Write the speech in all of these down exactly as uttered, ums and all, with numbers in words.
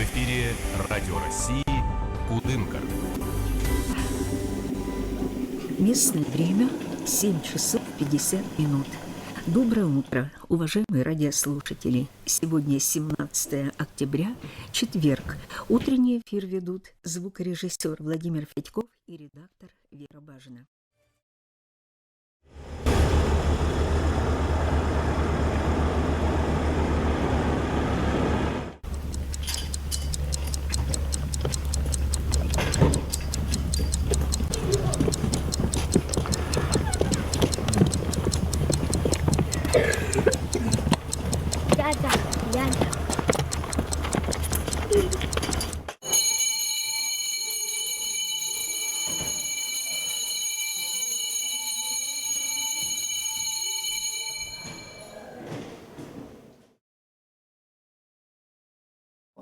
В эфире Радио России «Кудымкар». Местное время — семь часов пятьдесят минут. Доброе утро, уважаемые радиослушатели! Сегодня семнадцатое октября, четверг. Утренний эфир ведут звукорежиссер Владимир Федьков и редактор Вера Бажина.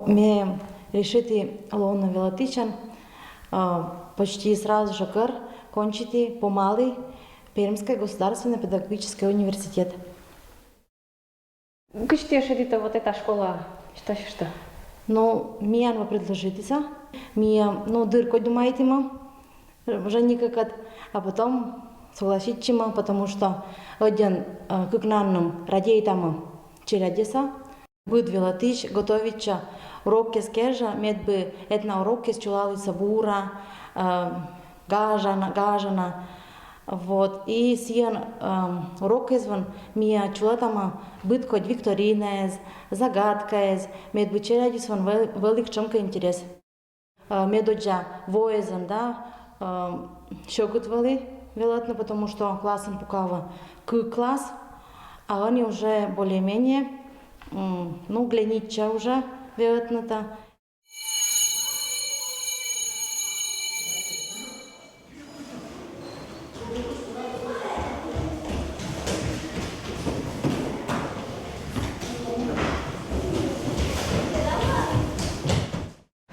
Ме решити лоны велӧтычӧн, а, почти сразу жӧ кӧр кончити помалі Пермскӧй государственнӧй педагогическӧй университет. Кыдз ті шӧдіт, вот эта школа, что, что? Ну, миян вӧ предложитісӧ, ми, ну, дыр кодь думайтімӧ жӧ некӧкӧд, а потом согласитчимӧ, потому что ӧдйӧн, э, кыкнанным радейтамӧ челядьӧсӧ. Быд велӧтысь готовитчӧ уроккӧд кежлӧ, медбӧ этноуроккӧд чулалісны бура, э, гажана, гажана. Вот. И сійӧн, эм, уроккӧд вӧлі ми чулӧтамӧ быд кодь викторинаэз, загадкаэз, медбӧ челядьыслӧн вӧл-, вӧлі кутшӧмкӧ интерес. Э, медводдза воэзын, да, э, сьӧкыд вӧлі велӧтны, потому что классын пока вӧлі кык класс, а ӧні уже более-менее, м, ну, гленитчӧ уже велӧтны-то.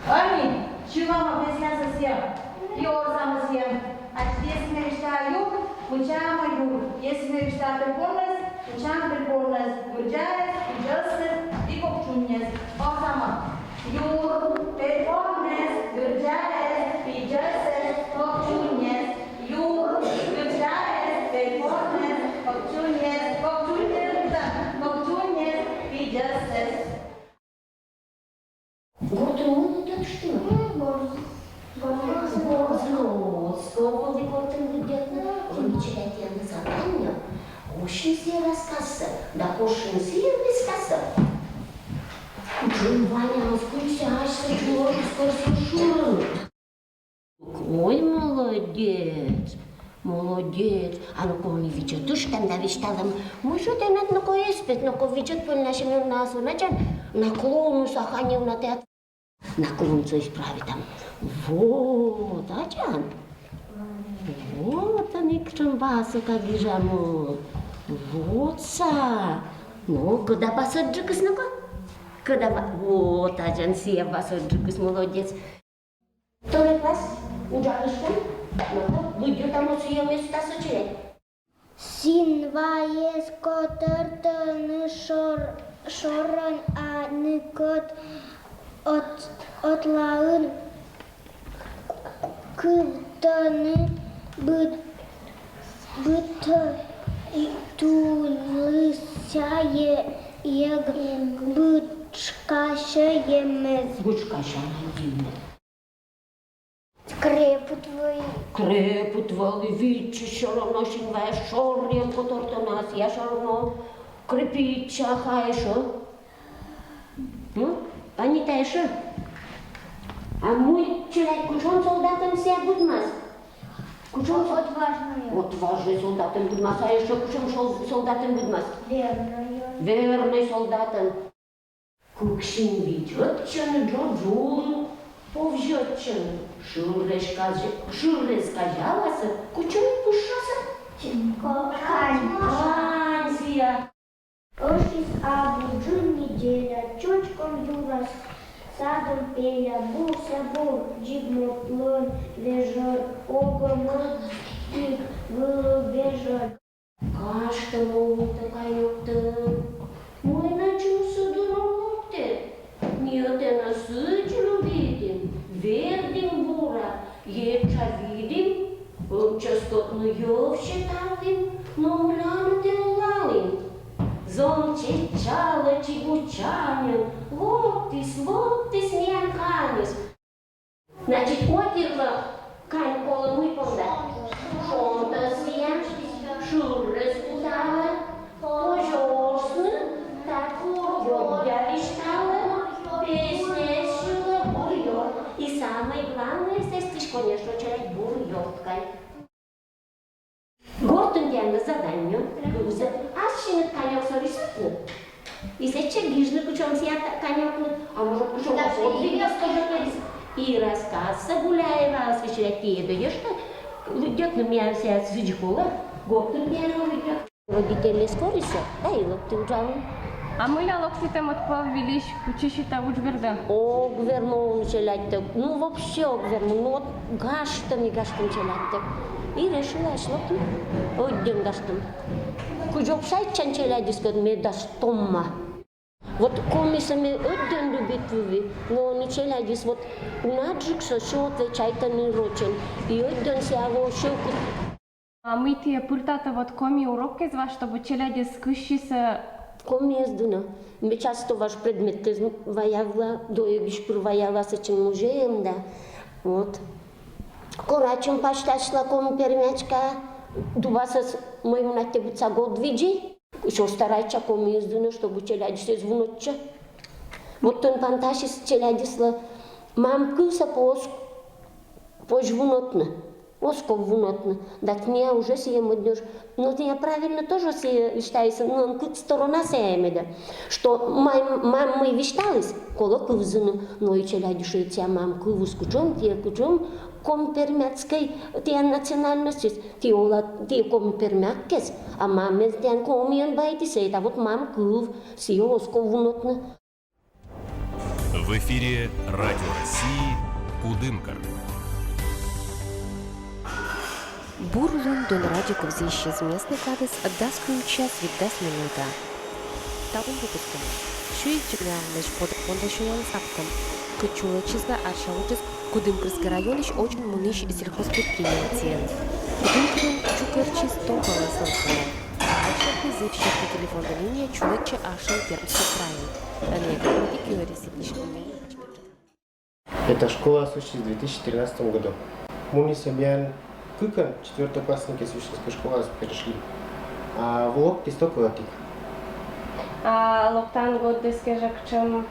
Ӧні сьывамӧ песнясӧ сійӧ, и орсамӧ сійӧ. Значит, если ме висьтала юр, вӧчамӧ юр. Если ме висьтала пельпомӧс, вӧчамӧ пельпомӧс, гӧрддзаӧс, пидзӧссӧ и кок чуньӧс. Орсамӧ. Юр, пельпомӧс, гӧрддзаӧс, пидзӧссӧ, кок чуньӧс. Юр, гӧрддзаӧс, пельпомӧс, кок чуньӧс, кок чуньӧс, кок чуньӧс, пидзӧссӧ. Гортын мый тӧд, что ли? Горз. Горз. Горз. Сколько вы гортын выйдёт на? Вы ничего не забанья. Ошин сійӧ рассказсӧ, да кошин сійӧ рассказсӧ. Кутшӧм Ваня, сколько асьсӧ чулӧ, сколько шурын. Ой, молодец, молодец. А ну-ка, ӧні видзӧд, тышкам да висьталӧй. Мый жӧ тэнад, ну-ка, эспӧт, ну-ка, видзӧд, польнасьӧм ёна асывнас, ачан, наклоныс, ахань ёна тэ. Наклонсӧ исправитам. Вот, ачан. Вот ӧні кутшӧм басӧка гижам. Вот са. Ну, кӧда басӧдджыкыс, ну-ка. Кӧда ба-, вот, ачан, сійӧ басӧдджыкыс, молодец. Второй класс, уджалыштан, но-ка, выйдётам сійӧ местасӧ, челядь. Синваэз котӧртӧны шор-, шорӧн, а ныкӧд от-, отлаын кывтӧны быд-, быдтулысь сяйӧ, ег бытшкасьӧ еммӧс. Бытшкасьӧ еммӧс. Скрепыд вӧлі. Скрепыд вӧлі, видзчы, всё равно синваэз шорйӧн котӧртӧны, а сійӧ всё равно скрепитчӧ, а эшшӧ? М? Анита, эшшӧ? А мый, челядь, кутшӧм солдатӧн сійӧ быдмас? Кутшӧм со-, отважнӧй. Отважнӧй солдатӧн быдмас, а эшшӧ кутшӧм сол-, солдатӧн быдмас? Вернӧй. Вернӧй солдатӧн. Кык синвидз ӧтчӧны, джоджулын повзьӧ ӧтчӧны. Шырӧс каз-, шырӧс казяласӧ, кутшӧм пышасӧ? Ко-, кань. Кань сійӧ. Ӧшинь абу джын неделя, чочком юрас садӧн пеля, бурся бур, дзик мортлӧн вежӧр, огӧ мӧдтіг вылӧ вежӧр. Гашкӧ, мый тэ кайнӧ ӧктӧ, мый нӧ чужсӧ дыр локтӧ, ни ӧтнасӧ Йӧв сетавлім, но мыля нӧ тэ улалін? Зон чеччалӧ чибучаньӧн, локтіс, локтіс миян каньыс. Значит, отирлӧн кань колӧ мый понда? Шонтӧ сійӧ, шырӧс куталӧ, позьӧ, так, бур ёрт висьталӧ, песня сьылӧ, бур ёрт. И самое главное, здесь, конечно, челядь бур ёрт кань. Гортын тіян заданьӧ, кывзӧ, ассьыныд каньӧксӧ рисуйтны. И сэтчӧ гижны, кутшӧм сійӧ та-, каньӧкныд, а может, кутшӧм подвигнас тоже кывзны. И рассказсӧ Гуляева, сэтчӧ тіянлы ещӧ лыддьӧ, но миян сійӧ сідз колӧ, гортын тіянлы лыддьӧ. Родительнас корисӧ, да и локтім уджалны. А мыля локтітӧ мӧд пӧв вылысь, кутшӧм сійӧ уджбердӧ? Ог вермы челядьтӧг, ну, вообще ог вермы, ну, вот гажтӧм и гажтӧм челядьтӧг. И решилась локны, ӧдйӧн гажтӧм. Кыдз обшайтчан челядьыскӧд, ме дас томма. Вот комисӧ ме ӧдйӧн любитлі, но ӧні челядьыс вот унаджыксӧ сё отвечайтӧны рочӧн. И ӧдйӧн сійӧ во сьӧкыд. А мый тіян пыртатӧ вот коми урок кежлӧ, чтобы челядьыс кыссисӧ? Комиӧс дінӧ. Ме часто важ предметкӧд ваявла, дойӧгысь пыр ваявла сэтшӧм музейын да. Вот. Корачӧм пасьтасьла коми пермячка, дубасӧ мый мунатьӧ быдса год видзӧ. Ещӧ старайтча комиӧс дінӧ, чтобы челядьыс эз вунӧдчы. Вот тӧн пантасис челядьыслы мам кывсӧ позь, позь вунӧдны. Оз ков вунӧдны. Да тіян уже сійӧ мӧд нёж. Но тіян правильно тоже сійӧ считается, но он кык сторона сійӧ меда. Что мам, мам мый висьталіс, колӧ кывзыны. Но и челядьыс шуӧ, тіян мам кывйыс кутшӧм, тіян кутшӧм коми-пермяцкӧй, тіян национальностьыс, ті олад, ті коми-пермяккӧс, а мамыс тіян комиӧн байтіс, это вот мам кыв, сійӧ оз ков вунӧдны. В эфире Радио России «Кудымкар». Бур лун Дон радио кывзысьяс. Местный кадыс дас куинь час витдас минута. Талун выпускын. Сюйик чекмеалмысь подок понда сюян саптӧм. Кыдз чулӧксьӧ да арся уджыс Кудымкарский районысь очень мунысь сельхозпредприятиеын. Кудымкарын чукӧртчис том паласӧн куа. Ача кызыв серти телефон линия чулӧкчӧ ашӧн Пермскӧй крайын. Ӧні эг моди киӧри сэтысь. Эта школа сузис в две тысячи тринадцатом году. Мунісӧ миян кыкӧн, четвёртоклассникъяс Вишневскӧй школаӧ перешли. А локтіс только ӧтик. А локтан годыс кежӧ кутшӧм?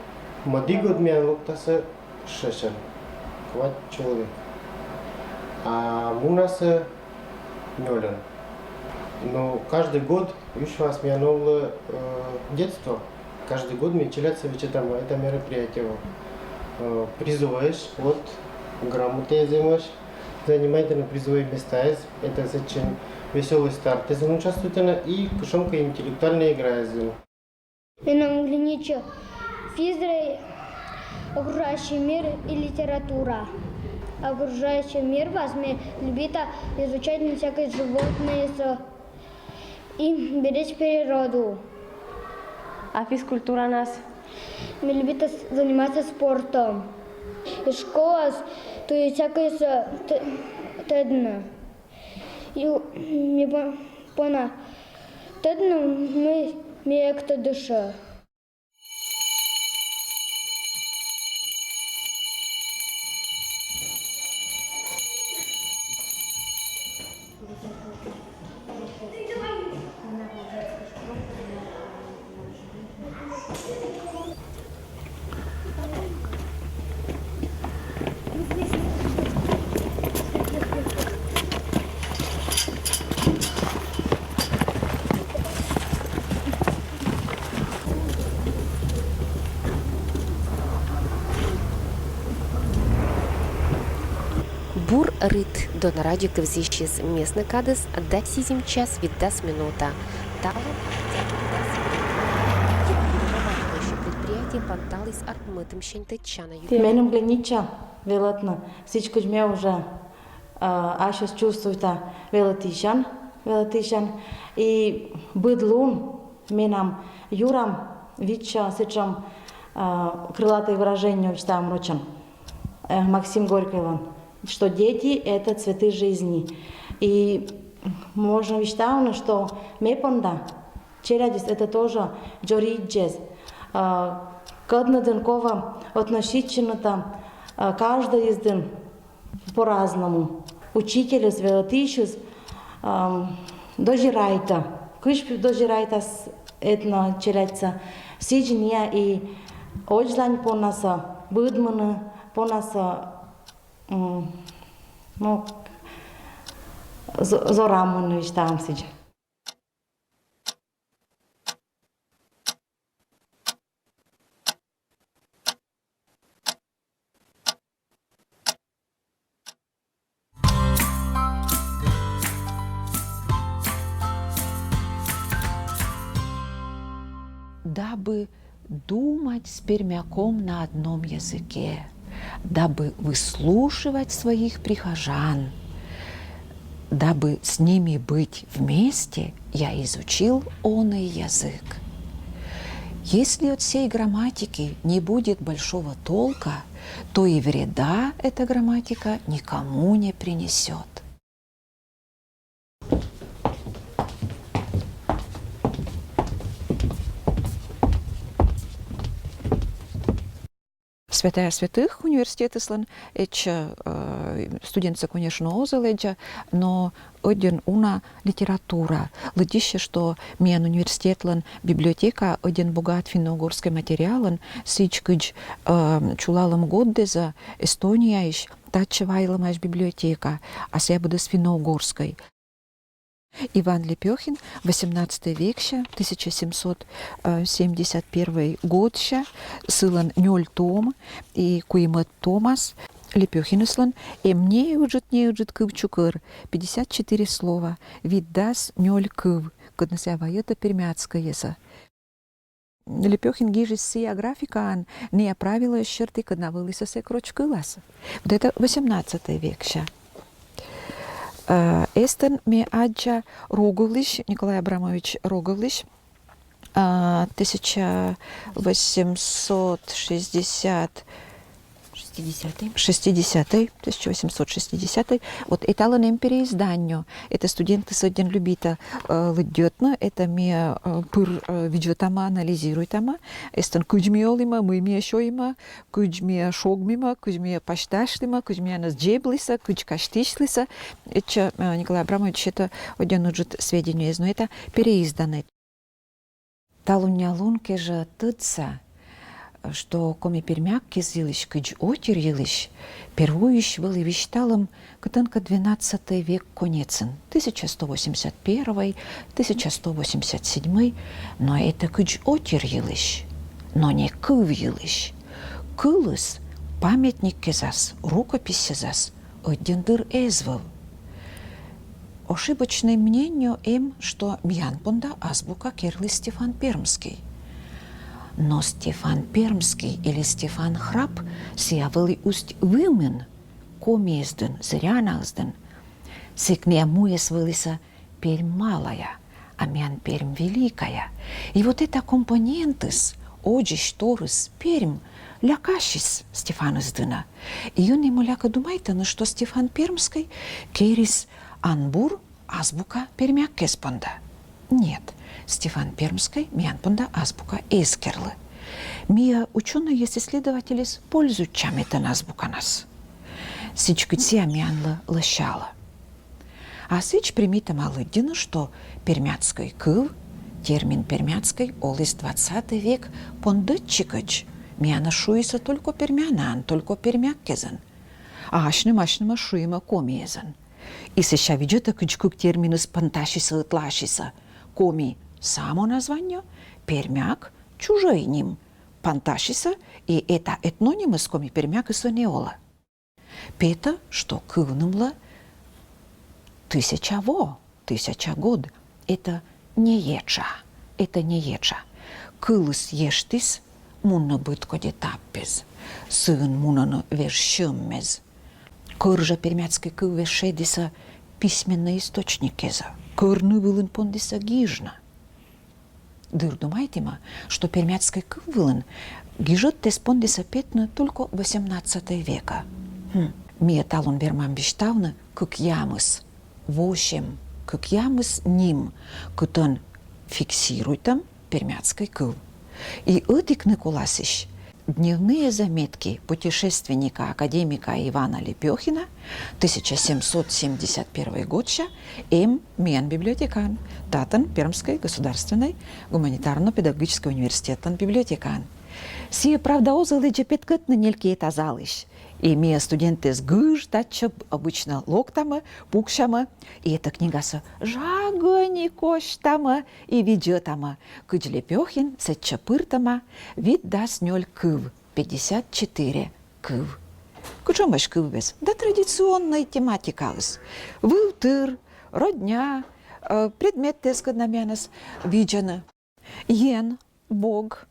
Моди год миян локтасӧ шесьӧн, квайт человек. А мунасӧ нёльӧн. Но каждый год, ещё раз, миян овлӧ, э, детство. Каждый год ми челядьсӧ вӧчӧдам это мероприятие. Э, призовойӧсь, вот, грамотаэз эмӧсь, занимайтӧны призовой местаэз, это сэтшӧм весёлый стартсӧ участвуйтӧны и кутшӧмкӧ интеллектуальная играэз. Менам граница физра, окружающий мир и литература. Окружающий мир вӧсна ме любита изучать на всякие животные со-, и беречь природу. А физкультуранас? Ме любита с-, заниматься спортом. И школас туй всякое со-, т-, тӧдны. И ме по-, пона тӧдны, мый ме экта дышӧ. Бур рыт. Дон радио кывзысьяс. Местный кадыс дас сизим час витдас минута. Талун предприятие панталіс артмытымсянь тӧдчана. Меным граница велӧдны, сідз кыдз ме уже, э, ассьыс чувствуйта велӧдысьӧн, велӧдысьӧн. И быд лун менам юрам вичча сэтшӧм, э, крылатое выражение, висьтам рочӧн, э, Максим Горькийлӧн, что дети — это цветы жизни. И Можно висьтавны, что ме понда челядьыс это тоже дзоридзез. А, кӧднӧдӧн кова относитчыны та, а, каждӧйыдын по-разному. Учительыс, велӧдысьыс, ам, дозирайтӧ. Кыдз дозирайтас этно челядьсӧ, сідз нӧ и водзлань поннасӧ, быдмыны поннасӧ, м, ну, з-, зорамыны, висьтавам сідз. Дабы думать с пермяком на одном языке, дабы выслушивать своих прихожан, дабы с ними быть вместе, я изучил оный язык. Если от сей грамматики не будет большого толка, то и вреда эта грамматика никому не принесет. Святая святых университетыслӧн этчӧ, э, студентсӧ, конечно, оз лэдза, но ӧдйӧн уна литература. Лыддьыссьӧ, что миян университетлӧн библиотека ӧдйӧн богат финно-угорскӧй материалӧн, сідз кыдз, э, чулалӧм годдеза Эстонияысь татчӧ вайлӧмаӧсь библиотека, а сійӧ быдӧс финно-угорскӧй. Иван Лепёхин, восемнадцатӧй вексянь, тысяча семьсот семьдесят первый годсянь, сылӧн нёль том и куимӧд томас. Лепёхиныслӧн эм неыджыд-неыджыд кывчукӧр, пятьдесят четыре слова, витдас нёль кыв, кӧднӧ сійӧ вайӧтӧ пермяцкӧйӧсӧ. Лепёхин гижис сійӧ графикаӧн ная правилӧ серти, кӧдна вӧліс сэк роч кылас. Вот это восемнадцатӧй вексянь. Э, эстӧн ме аддза Роговлысь, Николай Абрамович Роговлысь, а, тысяча восемьсот шестьдесят шестидесятый. Шестидесятый, тысяча восемьсот шестидесятый. Вот эталӧн эм переизданнё. Это студентыс ӧдйӧн любитӧ, э, лыддьӧдны. Это ми, э, пыр, э, видзӧдтамӧ, анализируйтамӧ. Эстӧн кыдз ми олімӧ, мый ми сёйимӧ, кыдз ми шогмимӧ, кыдз ми пасьтасьлімӧ, кыдз миянӧс дзеблісӧ, кыдз казьтысьлісӧ. Этчӧ, э, Николай Абрамович сетӧ ӧдйӧн ыджыд сведениеез, но это переизданнӧ. Талунъя лун кежӧ тӧдса, что коми-пермяк кез йылысь кыдз отир йылысь первойысь вӧлі висьталӧм кытӧнкӧ двенадцатӧй век конецын, тысяча сто восемьдесят первый, тысяча сто восемьдесят седьмый, но это кыдз отир йылысь, но не кыв йылысь. Кылыс памятниккезас, рукописьсезас ӧдйӧн дыр эз вӧв. Ошибочнӧй мнениё эм, что миян понда азбука керліс Стефан Пермский. Но Стефан Пермский или Стефан Храп сійӧ вӧлі Усть-Вымын комиӧсдін, зырянаӧсдін. Сэк ная муяс вӧлісӧ Пермь малая, а миян Пермь великая. И вот эта компонентыс, ӧдзысь торйыс Пермь, лякасис Стефанӧс дінӧ. И ӧні мӧлякӧ думайтӧны, что Стефан Пермскӧй керис анбур азбука пермяк кез понда. Нет, Стефан Пермскӧй миян понда азбука эз керлы. Миян учёнӧйяс, исследовательяс пользуйтчӧ этӧн азбуканас. Сідз кыдз сійӧ миянлы лӧсялӧ. А сідз примитӧма лыддьыны, что пермяцкӧй кыв, термин пермяцкӧй оліс двадцатӧй век пондӧдчигӧдз, миянӧс шуисӧ только пермянаӧн, только пермяк кезӧн. А асьным асьнымӧс шуимӧ комиӧзӧн. И сэсся видзӧдтӧ, кыдз кык терминыс пантасисӧ, ӧтлаасисӧ. Коми — самоназвание, пермяк — чужой ним. Пантасисӧ, и эта этнонимыс коми-пермякыс ӧні олӧ. Петӧ, что кывнымлӧ тысяча во, тысяча год. Это не етша, это не етша. Кылыс ештіс, мунны быдкодь этаппӧ. Сыын мунӧны вежсьӧмӧс. Кор жӧ пермяцкӧй кыв вежсьӧдісӧ письменнӧй источниккезӧ? Кор ны вылын пондісӧ гижны? Дыр думайтімӧ, что пермяцкӧй кыв вылын гижӧдтӧс пондісӧ петны только восемнадцатӧй векӧ. Хм. Ми талун вермам висьтавны кыкъямыс, восемь, к Кӧкъямыс ним, кытӧн фиксируйтӧм пермяцкӧй кыв. И ӧтикныд коласьысь «Дневные заметки путешественника-академика Ивана Лепёхина, тысяча семьсот семьдесят первый годся», эм миян библиотекаын, татӧн Пермскӧй государственнӧй гуманитарно-педагогическӧй университетлӧн библиотекаын. Сійӧ, правда, оз лэдзӧ петкӧдны нелькита залысь. И ми, студентъяс, гыж татчӧ обычно локтамӧ, пуксямӧ, и этӧ книгасӧ жагӧн косьтамӧ и видзӧдтамӧ, кыдз Лепёхин сэтчӧ пыртӧма витдас нёль кыв, пятьдесят четыре кыв. Кутшӧмӧсь кывъяс? Да традиционнӧй тематикаыс. Вывтыр, родня, э, предметтӧ, кӧдна миянӧс видзӧны. Ен, Бог,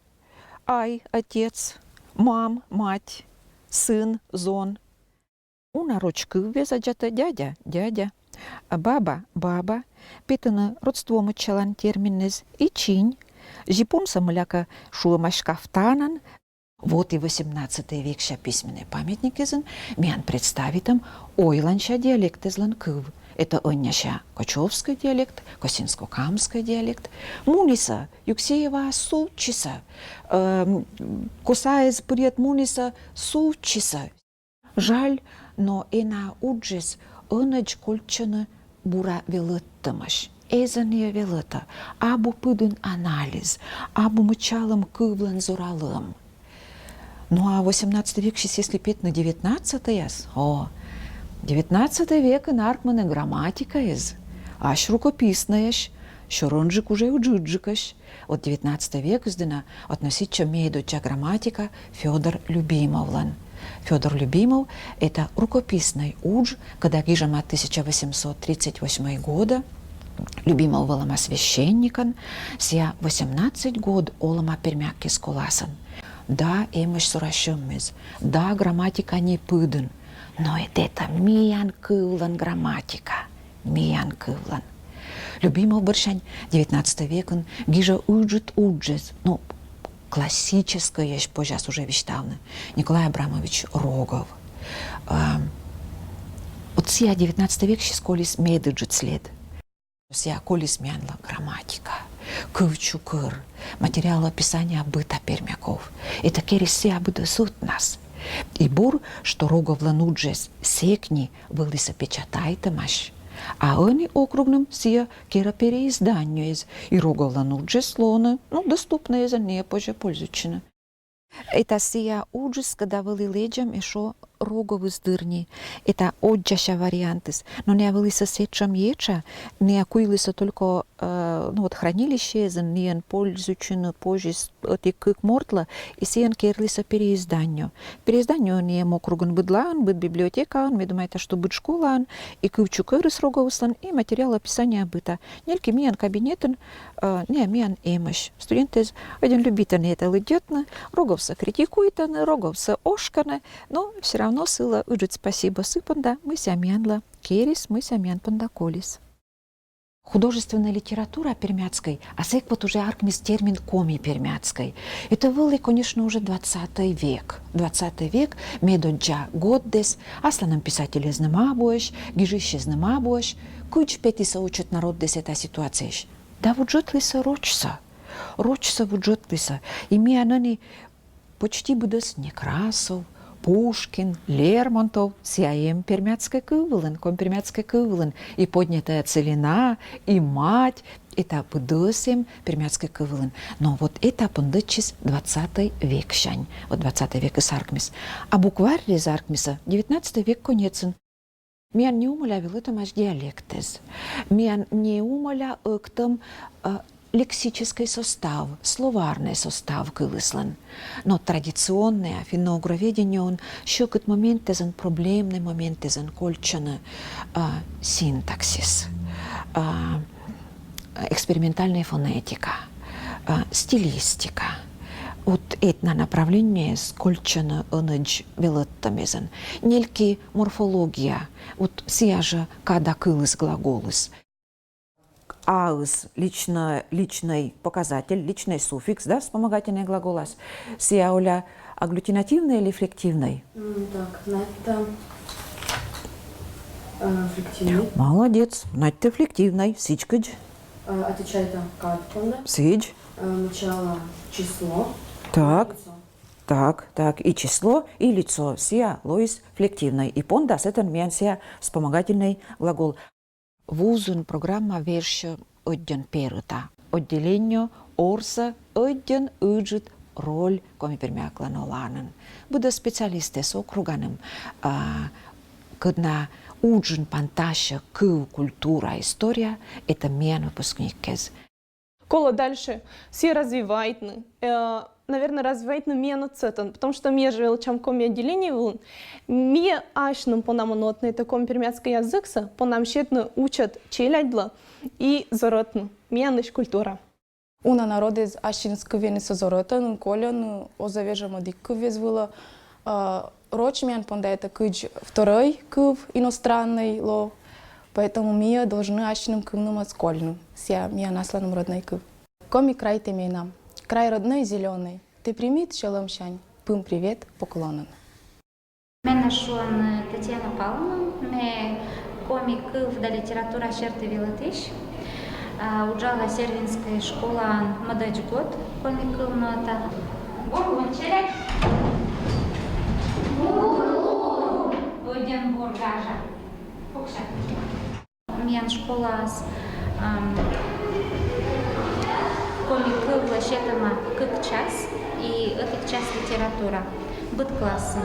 ай, отец, мам, мать, сын, зон. Уна роч кыв весаджатӧ: дядя, дядя, баба, баба, петӧны родство мыччалан терминнас, и чинь, зипунсӧ мылякӧ шуӧмаӧсь кафтанӧн. Вот и восемнадцатӧй векся письменнӧй памятникъясын миян представитӧм ойланся диалектъяслӧн кыв. Этӧ ӧньӧся кочевскӧй диалект, косинско-камскӧй диалект. Мунісӧ Юксеева сувтчисӧ, эм, косаыс пырйӧд мунісӧ сувтчисӧ. Жаль, но эн уджыс ӧнӧдз кольччыны бура велӧдтӧмӧсь. Эз нин велӧдтӧ, абу пыдын анализ, абу мыччалӧм кывлӧн зоралӧм. Ну а восемнадцатӧй вексьыс, если петны девятнадцатӧйас, о, девятнадцатӧй векын артмӧны грамматикаыс, ась рукописнӧйӧсь, сёрӧнджык уже ыджыдджыкӧсь. Вот девятнадцатӧй векыс дінӧ относитчӧ медоддза грамматика Фёдор Любимовлӧн. Фёдор Любимов — этӧ рукописнӧй удж, кӧда гижӧма тысяча восемьсот тридцать восьмой годӧ. Любимов вӧлӧма священникӧн, сійӧ восемнадцать год олӧма Пермяккез коласӧн. Да, эмӧсь сора сьӧммис, да, грамматика не пыдын, но этӧ миян кывлӧн грамматика, миян кывлӧн. Любимов бӧрсянь девятнадцатӧй векын гижӧ ыджыд уджыс, ну, классическӧйӧсь позяс уже висьтавны, Николай Абрамович Рогов. Ам, вот сійӧ девятнадцатӧй вексьыс колис медыджыд след. Сійӧ колис миянлы грамматика, кывчукӧр, материал описания быта пермяков. Этӧ керис сійӧ быдӧс ӧтнас. И бур, что Роговлӧн уджыс сэк нин вӧлісӧ печатайтӧмаӧсь. А ӧні округным сійӧ керӧ переизданиеыс, и Роговлӧн уджыс лоӧны, ну, доступнӧй, эз нин позьӧ пользуйтчыны. Этӧ сійӧ уджыс, кӧда вӧлі лэдзӧм эшшӧ Роговыс дырйи, этӧ оддзася вариантыс. Но нӧ вӧлісӧ сэтшӧм етша, нӧ куйлісӧ только, э, ну вот, хранилищеясын, нин пользуйтчыны позис ӧти-кык мортлы, и сійӧн керлісӧ переиздание. Переиздание нин эм округын быдлаын, быд библиотекаын, ме думайта, что быд школаын, и кывчукӧрыс Роговыслӧн, и материал описания быта. Нельки миян кабинетын, э, нӧ миян эмӧсь. Студентъяс ӧдйӧн любитӧны этӧ лыддьӧдны, Роговсӧ критикуйтӧны, Роговсӧ ошкӧны, но всё равно сылы ыджыд спасибӧ сы понда, мый сійӧ миянлы керис, мый сійӧ миян понда колис. Художественнӧй литература пермяцкӧй, а сэк вот уже артмис термин коми-пермяцкӧй. Этӧ вӧлі, конечно, уже двадцатӧй век. Двадцатӧй век, медоддза годдіс, асланым писательӧсным абуӧсь, гижысьӧсным абуӧсь, кыдз петісӧ ӧтчыд народдіс этӧ ситуацияысь. Да вуджӧдлісӧ рочсӧ. Рочсӧ вуджӧдлісӧ. И миян ӧні почти быдӧс Некрасов, Пушкин, Лермонтов — сійӧ эм пермяцкӧй кыв вылын, коми-пермяцкӧй кыв вылын. И «Поднятая целина, и мать» — этӧ быдӧс эм пермяцкӧй кыв вылын. Но вот этӧ пондӧдчис двадцатӧй вексянь. Вот двадцатӧй векыс артмис. А букварь ризӧ артмисӧ девятнадцатӧй век конецын. Миян неумӧля велӧдӧмаӧсь диалектыс. Миян неумӧля ӧктӧм, э, лексическӧй состав, словарнӧй состав кылыслӧн. Но традиционнӧя финно-угроведениеын сьӧкыд моментъясӧн, проблемнӧй моментъясӧн кольччӧны, э, синтаксис, э, экспериментальнӧй фонетика, э, стилистика. Вот этна направлениеыс кольччӧны ӧнӧдз велӧдтӧмъясӧн. Нельки морфология, вот сійӧ жӧ када кылыс, глаголыс. А-ыс лично, личнӧй показатель, личнӧй суффикс, да, вспомогательнӧй глаголас. Сійӧ оля агглютинативнӧй или флективнӧй? М, так, на это Э, флективный. Молодец. Надь тэ флективнӧй. Сідз кыдз? Э, отвечает на кад понда. Сідз. Э, начало число. Так, Лицо. так, так. И число, и лицо. Сія лоис флективнӧй. И понда сэтӧн миян сія вспомогательнӧй глагол. Вузын программа вежсьӧ ӧдйӧн перыта. Отделениеӧ орсӧ ӧдйӧн ыджыд роль коми-пермяклӧн оланын. Быдӧн специалистӧс округаным, а, кӧдна уджын пантасьӧ кыв, культура, история, это миян выпускниккез. Колӧ дальше сійӧ развивайтны, э, наверно, развивайтны миянлы сэтӧн, потому что ми жӧ велӧдчам коми отделение вылын, ми асьным понам нуӧдны это коми-пермяцкӧй языксӧ, понам сетны уджӧд челядьлы и зорӧтны миянлысь культура. Уна народыс асьныс кывйӧнысӧ зорӧтӧны, кольӧны, оз вежӧй мӧдик кывйыс вылӧ. Э, роч миян понда это кыдз вторӧй кыв, иностраннӧй лоӧ. Поэтому ми должны асьным кывнымӧс кольны. Сія миян асланым роднӧй кыв. Коми край тэ менам, край родной зелёный, тэ примит сьӧлӧмсянь, пым привет поклонын. Менӧ шуӧны Татьяна Павловна, ме коми кыв да литература серти велӧдысь. А, уджала Сервинскӧй школаын мӧдӧдз год, коми кыв нуӧта. Бур лун, челядь! Бур лун! Ӧдйӧн бур, гажа. Пукся. Миян школаас, ам, коми кывлы сетӧма кык час и ӧтик час литература. Быд классын.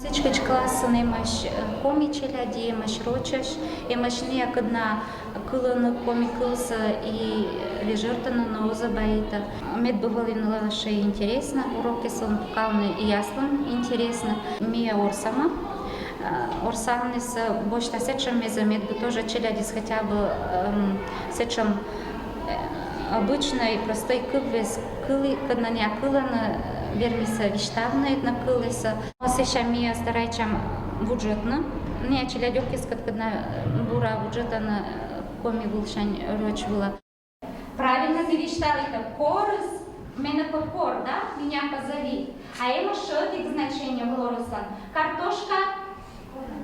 Сідзкӧ, классын эмӧсь, э, коми челядь, эмӧсь рочӧсь, эмӧсь ная, кӧдна кылӧны коми кывсӧ и вежӧртӧны, но оз баитӧ. Мед бы вӧлі нылӧ сійӧ интереснӧ, урокъясын пукалны и аслым интереснӧ. Ми орсам, э, орсаныс босьта сэтшӧм мезӧ, мед бы тоже челядьыс хотя бы, эм, сэтшӧм, э, обычнӧй, простӧй кывйыс кылі, кӧдна ная кылӧны, э, вермисӧ висьтавны этнокылсӧ. Сэсся ми старайтчам вуджӧдны ная челядьӧскӧд, кӧдна, э, бура вуджӧдӧны, э, коми вылсянь роч вылӧ. Правильно, тэ висьталін, это корыс, менӧ пӧ кор, да? Меня позови. А эмӧсь ӧтик значение корыслӧн. Картошка.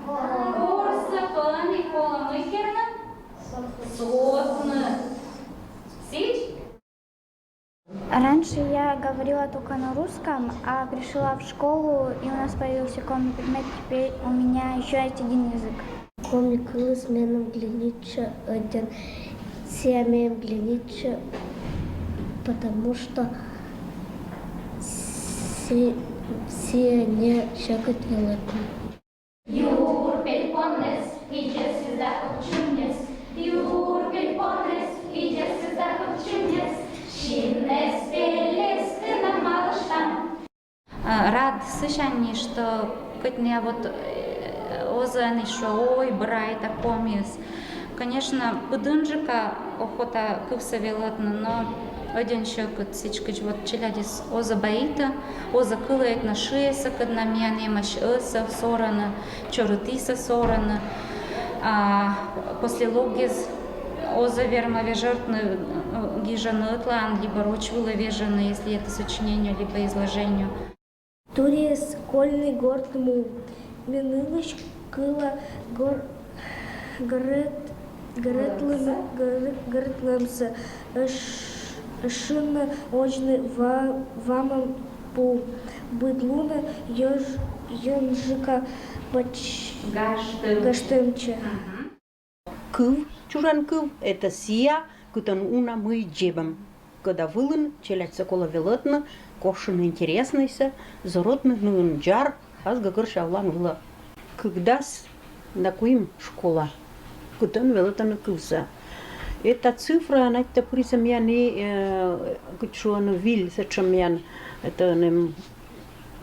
Корыслы пӧ ӧні колӧ мый керны? Сотны. Сідз? Раньше я говорила только на русском, а пришла в школу, и у нас появился коми предмет, теперь у меня еще есть один язык. Коми кылыс меным глинитчӧ ӧдйӧн, сія меным глинитчӧ, потому что си-, сія не сьӧкыд велӧдны. Юр пельпоннас идзӧсыс да копчуннас, юр пельпоннас идзӧсыс да копчуннас, синнас пельӧс тэнӧ малыштам. А, рад сысянь, что кӧть ная вот, э, оз ӧні шуӧ, ой, быра это комиыс. Конечно, быдӧнджыка охота кывсӧ велӧдны, но ӧдйӧн сьӧкыд, сідзкӧ, вот челядьыс оз баитӧ, оз кылӧ этношыӧссӧ, кӧдна миян эмӧсь, ӧсӧ сорӧны, чорыдтіыс сорӧны, а послелогъяс оз вермӧ вежӧртны, э, гижӧны ӧтлаын либӧ роч вылӧ вежӧны, если это сочинение либӧ изложение. Турист кольны горт му. Ме нылысь кыла гор-, горт-, гортлӧм-, гор-, гортлӧмсӧ. Ӧш-, ӧшинь водзны ва-, вамӧн пу. Быд лунӧ ёнджыка пӧч-, гажтӧм-, гажтӧмтчӧ. Кыв, чужан кыв — это сія, кытӧн уна мый дзебӧм. Кӧда вылын челядьсӧ колӧ велӧдны, корсьны интереснӧйсӧ, зорӧтны нин дзар ас гӧгӧрся олан вылӧ. Кыкдас да куим школа, кытӧн велӧдӧны кывсӧ. Эта цифра, надь тэ пырисӧ, миян и, э, кыдз шуӧны, виль сэтшӧм миян, это, эм,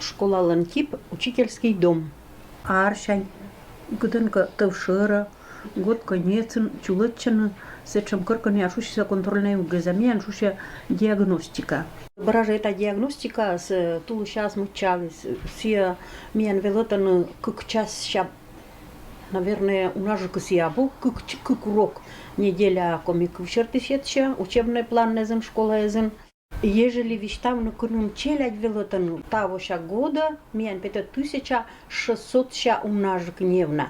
школалӧн тип — учительский дом. Арсянь кытӧнкӧ тӧв шӧрӧ, год конецын чулӧдчӧны сэтшӧм, коркӧ ная шусьӧ, контрольнӧй угроза, миян шусьӧ диагностика. Бара жӧ эта диагностика, с-, тулысся мыччаліс, сія миян велӧдӧны кык часся, наверное, унажык сія абу, кык ч-, кык урок неделяӧ коми кыв серти сетсьӧ учебнӧй планнас школаысь. Ежели висьтавны, кыным челядь велӧдӧны, тавося года миян петӧ тысяча шестьсотся унажык неуна.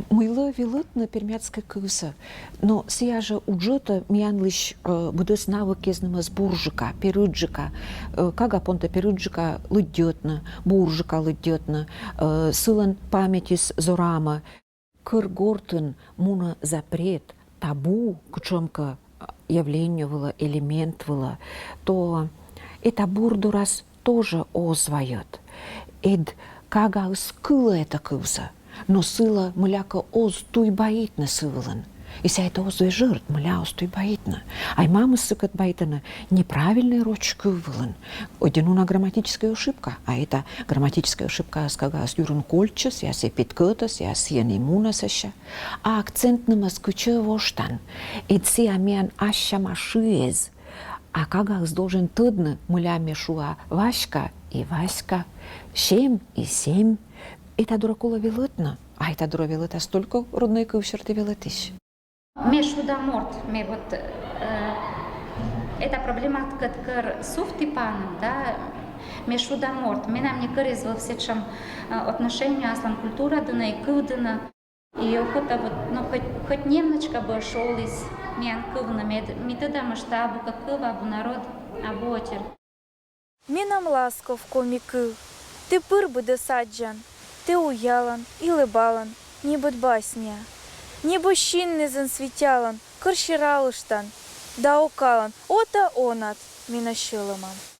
Мыйла велӧдны пермяцкӧй кывсӧ? Но сійӧ жӧ уджӧ тӧ миянлысь, э, быдӧс навык эз нэмӧс бурджыка, перыджыка, э, кага понтӧ перыджыка лыддьӧдны, бурджыка лыддьӧдны, э, сылӧн паметьыс зорамӧ. Кӧр гортын мунӧ запрет, табу кутшӧмкӧ, э, явление вылӧ, элемент вылӧ, то эта бур дорас тоже оз вайӧд. Эд кагаыс кылӧ эта кывсӧ, но сылы мыйлакӧ оз туй баитны сы вылын. И сійӧ эта оз вежӧрт, мыйла оз туй баитны. Ай мамыс сыкӧд баитӧны неправильнӧй роч кыв вылын. Ӧдйӧ нуна грамматическӧй ошибка, а эта грамматическӧй ошибкаыс кагаыс юрын кольччӧ, сійӧ сійӧс петкӧтӧ, сійӧ сійӧн и мунӧ сэсся. А акцентнымӧс кытчӧ воштан? Эд сійӧ миян ассяма шыэз. А кагаыс должен тӧдны, мыйла ме шуа Васька и Васька, Сем и Сем. Эта дорӧ колӧ велӧдны, а эта дорӧ велӧдас только роднӧй кыв серти велӧдысь. Ме шуда морт, ме вот, э, эта проблематикаыд кӧр сувті паным, да, ме шуда морт, менам некӧр эз вӧв сэтшӧм, э, отношение аслам культура дінӧ и кыв дінӧ. И охота вот, ну, хоть, хоть немножко бы шуаліс миян кывнад, мед ми тӧдам, мый абу кӧ кыв, абу народ, абу оттьӧр. Менам ласков коми кыв, тэ пыр быдӧс аддзан, тэ уялан, илыбалан, небыд басня. Небыд синнызын свитялан, кӧр сералыштан да окалан, ото онад менӧ сьӧлӧмам.